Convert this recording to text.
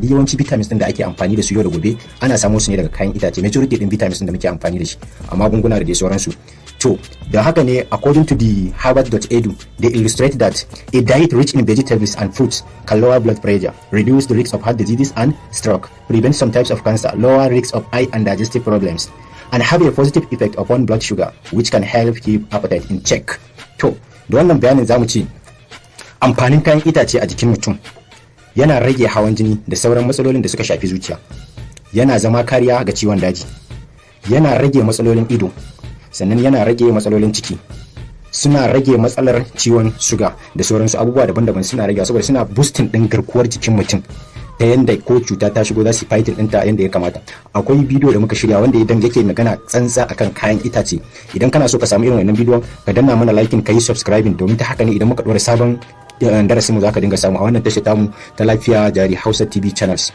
Duk yawanci vitamins din da ake amfani da su yau da gobe ana samo su ne daga kayan itace, majority din vitamins din da muke amfani da shi a magunguna da dai sauransu. To, da haka ne, according to the harvard.edu, they illustrate that a diet rich in vegetables and fruits can lower blood pressure, reduce the risk of heart diseases and stroke, prevent some types of cancer, lower risk of eye and digestive problems, and have a positive effect upon blood sugar, which can help keep appetite in check. To, da wannan bayanin zamu ce amfanin kayan itace a jikin mutum yana rage hawan jini da sauran matsalolin da suka shafi zuciya, yana zama kariya ga ciwon daji, yana rage matsalolin ido, sannan yana rage matsalolin ciki, suna rage matsalar ciwon suga da sauransu. Abubuwa daban-daban suna rage saboda suna boosting din garkuwar jikin mutum, ta yanda ko cuta ta shigo za su fighting ɗinta yanda ya kamata. Akwai bidiyo da muka shirya wanda idan yake magana tsantsa akan kayan itace. Idan kana so ka samu irin wannan bidiyon, ka danna mana liking, ka yi subscribing, domin ta haka ne idan muka ɗora sabon darasin mu zaka dinga samu a wannan tashar tamu ta Lafiya Jari Hausa TV Channels.